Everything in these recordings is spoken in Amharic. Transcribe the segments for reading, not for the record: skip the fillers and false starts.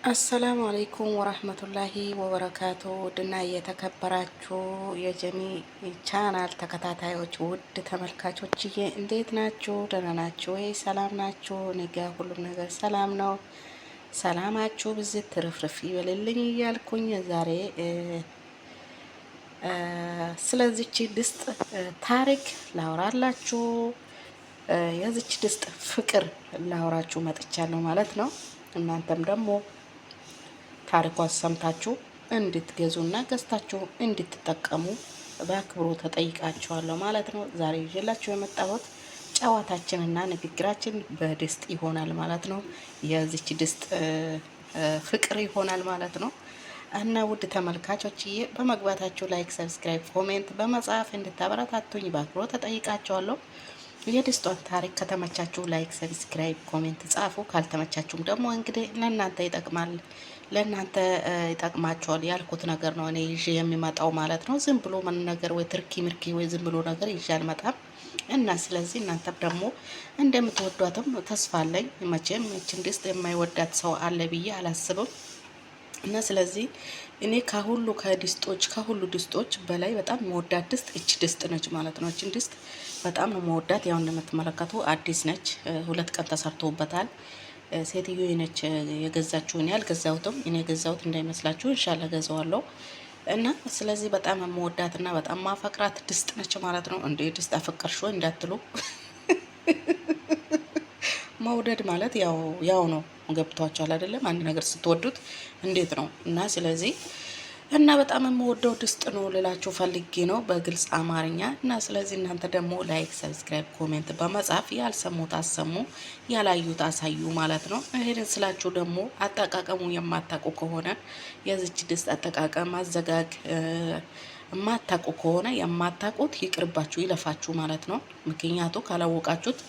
السلام عليكم ورحمة الله وبركاته። ውድና የተከበራችሁ የጀሚ ቻናል ተከታታዮች ውድ ተመልካቾችዬ እንዴት ናችሁ? ደህና ናችሁ ወይ? ሰላም ናችሁ? እኔ ጋ ሁሉም ነገር ሰላም ነው። ሰላማችሁ ብዝት ትርፍርፍ ይበልልኝ እያልኩኝ ዛሬ ስለዚች ድስት ታሪክ ላውራላችሁ፣ የዚች ድስት ፍቅር ላውራችሁ መጥቻለሁ ማለት ነው። እናንተም ደግሞ ታሪኳን ሰምታችሁ እንድትገዙና ገዝታችሁ እንድትጠቀሙ በአክብሮ ተጠይቃችኋለሁ ማለት ነው። ዛሬ ይዤላችሁ የመጣሁት ጨዋታችንና ንግግራችን በድስት ይሆናል ማለት ነው። የዚች ድስት ፍቅር ይሆናል ማለት ነው። እና ውድ ተመልካቾችዬ በመግባታችሁ like፣ subscribe፣ comment በመጻፍ እንድታበረታቱኝ በአክብሮት ተጠይቃችኋለሁ። የድስቷን ታሪክ ከተመቻችሁ like፣ subscribe፣ comment ጻፉ። ካልተመቻችሁም ደግሞ እንግዲህ ለእናንተ ይጠቅማል ለእናንተ ይጠቅማቸዋል ያልኩት ነገር ነው እኔ ይዤ የሚመጣው ማለት ነው። ዝም ብሎ ምን ነገር ወይ ትርኪ ምርኪ ወይ ዝም ብሎ ነገር ይዤ አልመጣም እና ስለዚህ እናንተም ደግሞ እንደምትወዷትም ተስፋ አለኝ። መቼም ይችን ድስት የማይወዳት ሰው አለ ብዬ አላስብም። እና ስለዚህ እኔ ከሁሉ ከድስጦች ከሁሉ ድስጦች በላይ በጣም መወዳት ድስት እች ድስት ነች ማለት ነው። እችን ድስት በጣም ነው መወዳት። ያው እንደምትመለከቱ አዲስ ነች። 2 ቀን ተሰርቶበታል። ሴትዮ ነች የገዛችው፣ እኔ አልገዛሁትም። እኔ የገዛሁት እንዳይመስላችሁ፣ ኢንሻአላህ ገዛዋለሁ። እና ስለዚህ በጣም የምወዳት እና በጣም ማፈቅራት ድስት ነች ማለት ነው። እንዴ ድስት አፈቀርሽ ወይ እንዳትሉ፣ መውደድ ማለት ያው ያው ነው። ገብቷችኋል አይደለም? አንድ ነገር ስትወዱት እንዴት ነው። እና ስለዚህ እና በጣም የምወደው ድስት ነው ልላችሁ ፈልጌ ነው በግልጽ አማርኛ። እና ስለዚህ እናንተ ደግሞ like፣ subscribe፣ comment በመጻፍ ያልሰሙት አሰሙ፣ ያላዩት አሳዩ ማለት ነው። ይሄንን ስላችሁ ደግሞ አጠቃቀሙ የማታውቁ ከሆነ፣ የዚች ድስት አጠቃቀም አዘጋግ የማታውቁ ከሆነ የማታውቁት ይቅርባችሁ፣ ይለፋችሁ ማለት ነው። ምክንያቱ ካላወቃችሁት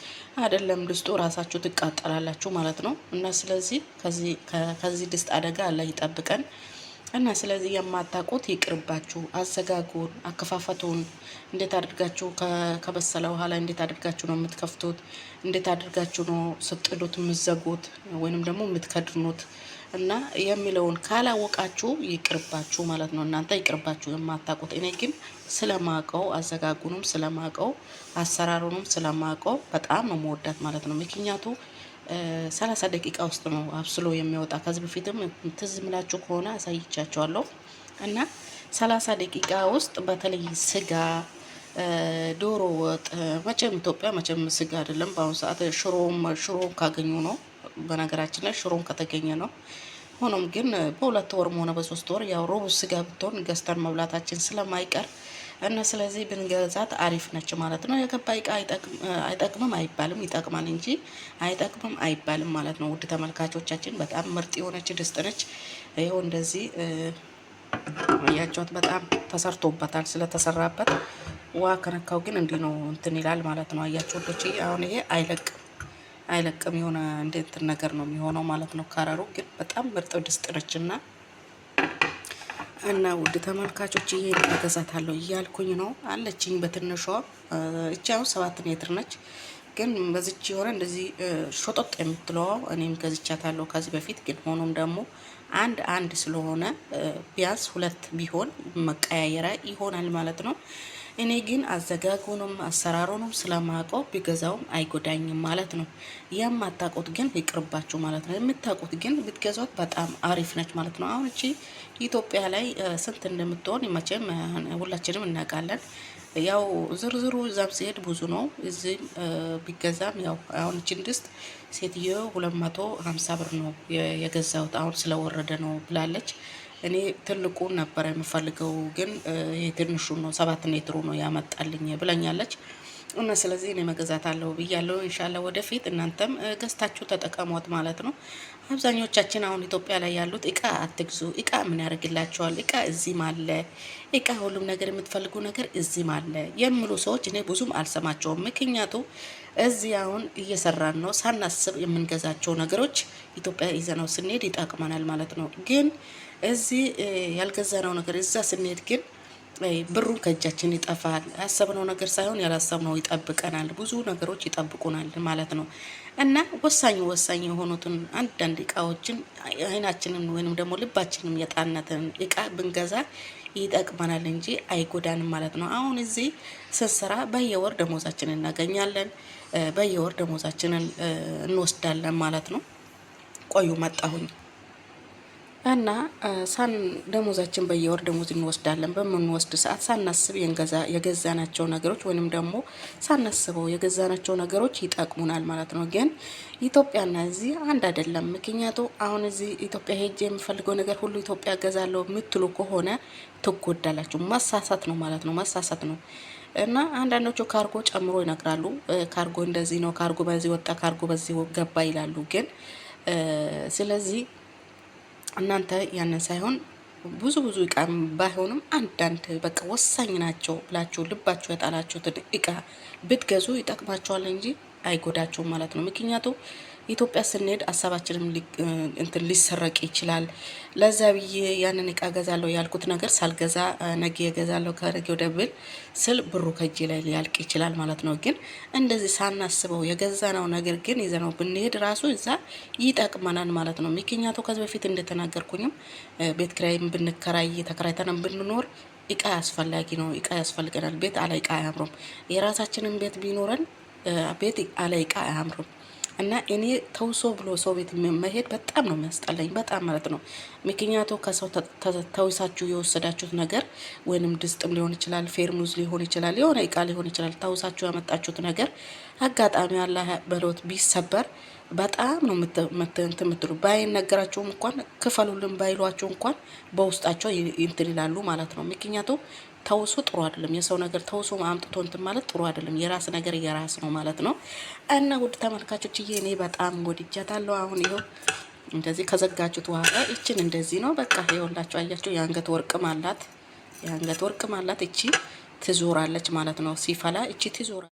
አይደለም ድስቱ ራሳችሁ ትቃጠላላችሁ ማለት ነው። እና ስለዚህ ከዚህ ድስት አደጋ አላህ ይጠብቀን። እና ስለዚህ የማታውቁት ይቅርባችሁ። አዘጋጉን፣ አከፋፈቱን እንዴት አድርጋችሁ ከበሰለ በኋላ እንዴት አድርጋችሁ ነው የምትከፍቱት? እንዴት አድርጋችሁ ነው ስጥሉት የምትዘጉት ወይንም ደግሞ የምትከድኑት እና የሚለውን ካላወቃችሁ ይቅርባችሁ ማለት ነው። እናንተ ይቅርባችሁ የማታውቁት። እኔ ግን ስለማቀው፣ አዘጋጉንም ስለማቀው፣ አሰራሩንም ስለማቀው በጣም ነው መወዳት ማለት ነው። ምክንያቱ 30 ደቂቃ ውስጥ ነው አብስሎ የሚወጣ። ከዚህ በፊትም ትዝ ምላችሁ ከሆነ አሳይቻችኋለሁ። እና 30 ደቂቃ ውስጥ በተለይ ስጋ፣ ዶሮ ወጥ፣ መቼም ኢትዮጵያ መቼም ስጋ አይደለም በአሁኑ ሰዓት፣ ሽሮም ሽሮም ካገኙ ነው። በነገራችን ላይ ሽሮም ከተገኘ ነው። ሆኖም ግን በ2 ወርም ሆነ በ3 ወር ያው ሮቡ ስጋ ብትሆን ገዝተን መብላታችን ስለማይቀር እና ስለዚህ ብንገዛት አሪፍ ነች ማለት ነው። የገባ እቃ አይጠቅምም አይባልም፣ ይጠቅማል እንጂ አይጠቅምም አይባልም ማለት ነው። ውድ ተመልካቾቻችን በጣም ምርጥ የሆነች ድስት ነች። ይኸው እንደዚህ ያቸዋት በጣም ተሰርቶበታል። ስለተሰራበት ውሃ ከነካው ግን እንዲህ ነው እንትን ይላል ማለት ነው። አያችሁ ወዶች፣ አሁን ይሄ አይለቅም አይለቅም፣ የሆነ እንደ እንትን ነገር ነው የሚሆነው ማለት ነው። ከረሩ ግን በጣም ምርጥ ድስት ነችና እና ውድ ተመልካቾች ይሄ እገዛታለሁ እያልኩኝ ነው አለችኝ። በትንሿ እቺ አሁን 7 ሜትር ነች፣ ግን በዚች የሆነ እንደዚህ ሾጠጥ የምትለዋ እኔም ገዝቻታለሁ ከዚህ በፊት። ግን ሆኖም ደግሞ አንድ አንድ ስለሆነ ቢያንስ ሁለት ቢሆን መቀያየሪያ ይሆናል ማለት ነው። እኔ ግን አዘጋጉንም አሰራሩንም ስለማውቀው ቢገዛውም አይጎዳኝም ማለት ነው። የማታውቁት ግን ይቅርባችሁ ማለት ነው። የምታውቁት ግን ብትገዟት በጣም አሪፍ ነች ማለት ነው። አሁን እቺ ኢትዮጵያ ላይ ስንት እንደምትሆን መቼም ሁላችንም እናውቃለን። ያው ዝርዝሩ እዛም ሲሄድ ብዙ ነው። እዚህም ቢገዛም ያው አሁን እቺን ድስት ሴትዮ 250 ብር ነው የገዛሁት አሁን ስለወረደ ነው ብላለች። እኔ ትልቁን ነበር የምፈልገው ግን ይሄ ትንሹ ነው፣ 7 ሜትሩ ነው ያመጣልኝ ብለኛለች። እና ስለዚህ እኔ መገዛት አለው ብያለሁ። ኢንሻአላህ ወደፊት እናንተም ገዝታችሁ ተጠቀሟት ማለት ነው። አብዛኞቻችን አሁን ኢትዮጵያ ላይ ያሉት እቃ አትግዙ፣ እቃ ምን ያደርግላቸዋል፣ እቃ እዚህም አለ፣ እቃ ሁሉም ነገር የምትፈልጉ ነገር እዚህም አለ የሚሉ ሰዎች እኔ ብዙም አልሰማቸውም። ምክንያቱ እዚህ አሁን እየሰራን ነው፣ ሳናስብ የምንገዛቸው ነገሮች ኢትዮጵያ ይዘነው ስንሄድ ይጠቅመናል ማለት ነው። ግን እዚህ ያልገዛነው ነገር እዛ ስንሄድ ግን ብሩ ከእጃችን ይጠፋል። ያሰብነው ነገር ሳይሆን ያላሰብነው ይጠብቀናል። ብዙ ነገሮች ይጠብቁናል ማለት ነው። እና ወሳኝ ወሳኝ የሆኑትን አንዳንድ እቃዎችን አይናችንን ወይንም ደግሞ ልባችንን የጣነትን እቃ ብንገዛ ይጠቅመናል እንጂ አይጎዳንም ማለት ነው። አሁን እዚህ ስንሰራ በየወር ደሞዛችንን እናገኛለን። በየወር ደሞዛችንን እንወስዳለን ማለት ነው። ቆዩ መጣሁኝ። እና ሳን ደሞዛችን በየወር ደሞዝ እንወስዳለን። በምንወስድ ሰዓት ሳናስብ የገዛናቸው ነገሮች ወይንም ደግሞ ሳናስበው የገዛናቸው ነገሮች ይጠቅሙናል ማለት ነው። ግን ኢትዮጵያና እዚህ አንድ አይደለም። ምክንያቱ አሁን እዚህ ኢትዮጵያ ሄጄ የምፈልገው ነገር ሁሉ ኢትዮጵያ ገዛለሁ የምትሉ ከሆነ ትጎዳላችሁ። መሳሳት ነው ማለት ነው። መሳሳት ነው። እና አንዳንዶቹ ካርጎ ጨምሮ ይነግራሉ። ካርጎ እንደዚህ ነው፣ ካርጎ በዚህ ወጣ፣ ካርጎ በዚህ ገባ ይላሉ። ግን ስለዚህ እናንተ ያንን ሳይሆን ብዙ ብዙ እቃ ባይሆንም አንዳንድ በቃ ወሳኝ ናቸው ብላችሁ ልባችሁ የጣላችሁትን እቃ ብትገዙ ይጠቅማችኋል እንጂ አይጎዳቸውም ማለት ነው። ምክንያቱ ኢትዮጵያ ስንሄድ ሀሳባችንም እንትን ሊሰረቅ ይችላል። ለዛ ብዬ ያንን እቃ ገዛለሁ ያልኩት ነገር ሳልገዛ ነገ እገዛለሁ ከነገ ወዲያ ብል ስል ብሩ ከእጄ ላይ ሊያልቅ ይችላል ማለት ነው። ግን እንደዚህ ሳናስበው የገዛነው ነገር ግን ይዘነው ብንሄድ ራሱ እዛ ይጠቅመናል ማለት ነው። ምክንያቱ ከዚህ በፊት እንደተናገርኩኝም ቤት ኪራይም ብንከራይ ተከራይተንም ብንኖር እቃ አስፈላጊ ነው። እቃ ያስፈልገናል። ቤት አለ እቃ አያምሩም። የራሳችንን ቤት ቢኖረን ቤት አለ እቃ አያምሩም። እና እኔ ተውሶ ብሎ ሰው ቤት መሄድ በጣም ነው የሚያስጠላኝ፣ በጣም ማለት ነው። ምክንያቱ ከሰው ተውሳችሁ የወሰዳችሁት ነገር ወይንም ድስጥም ሊሆን ይችላል፣ ፌርሙዝ ሊሆን ይችላል፣ የሆነ እቃ ሊሆን ይችላል። ተውሳችሁ ያመጣችሁት ነገር አጋጣሚ አላህ በሎት ቢሰበር በጣም ነው እንትን የምትሉ። ባይነገራቸውም እንኳን ክፈሉልን ባይሏቸው እንኳን በውስጣቸው እንትን ይላሉ ማለት ነው። ምክንያቱም ተውሶ ጥሩ አይደለም። የሰው ነገር ተውሶ አምጥቶ እንትን ማለት ጥሩ አይደለም። የራስ ነገር የራስ ነው ማለት ነው። እና ውድ ተመልካቾችዬ እኔ በጣም ወድጃታለሁ። አሁን ይኸው እንደዚህ ከዘጋችሁት በኋላ ይችን እንደዚህ ነው በቃ ይኸውላችሁ፣ አያችሁ፣ የአንገት ወርቅም አላት፣ የአንገት ወርቅም አላት። እቺ ትዞራለች ማለት ነው። ሲፈላ እቺ ትዞራለች።